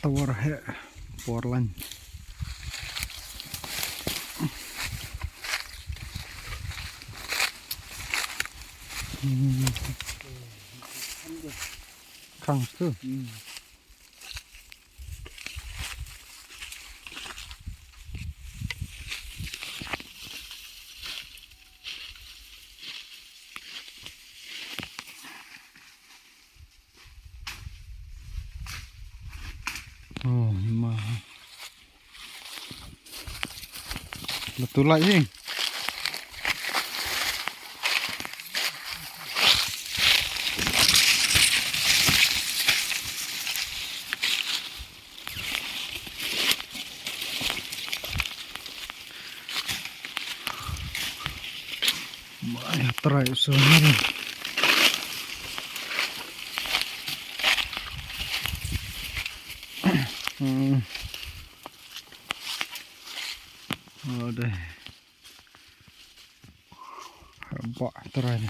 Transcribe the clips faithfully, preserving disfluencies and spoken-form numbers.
Tawar he por lain. Khang tu. Oh, ma. Betul lah ini. Mai trai usaha ni. Hmm. Oh deh. Ba trai ni.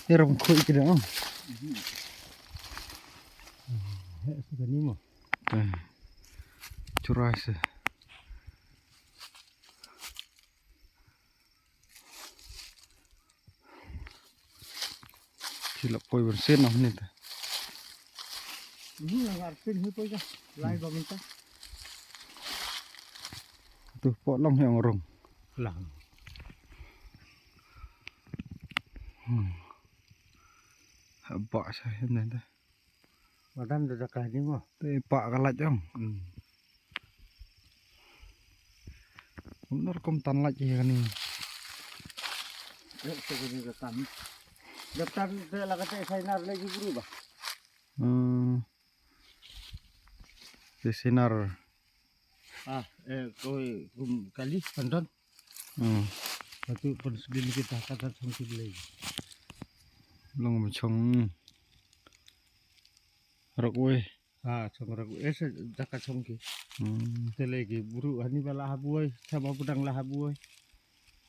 Ni ram khui kida. He, suka ni mo. Trai se. Ki la poi ban sien noh ni ta. Ni la ngar sien hi poi ka. Lai ba mynta. Tu po long hi ong rong. Lang. Hmm. Haba sa hi ni ta. Madan da ka ni mo. Te pa ka laj ong. Hmm. Kumno rukom tan lait ïa kane. Ïa, te kane ka kam. Da tan te la kata sainar lagi bru ba. Hmm. Te sainar. Ah, eh, koi kum kali pandon. Hmm. Patu pun sdin kita kata song ki lagi. Long chong. Rok wei. Ha, chong rok wei. Eh, se jaka chong ki. Hmm. Te lagi bru hani ba la ha buai, sama budang la ha buai.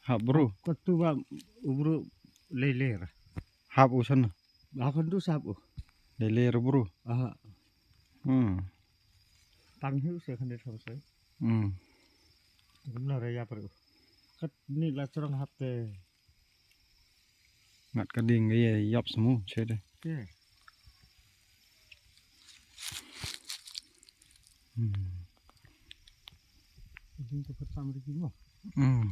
Ha bru. Ko tu ba u bru lele ra. Hap u sana. Ba kan tu sap u. Lele ra bru. Aha. Hmm. Tang hiu se kan de thong se. Hmm. Gumna ra ya pru. Kat ni la chorang hap te. Ngat ka ding ka ye yap semu che de. Te. Hmm. Ding to khat sam ri mo. Hmm.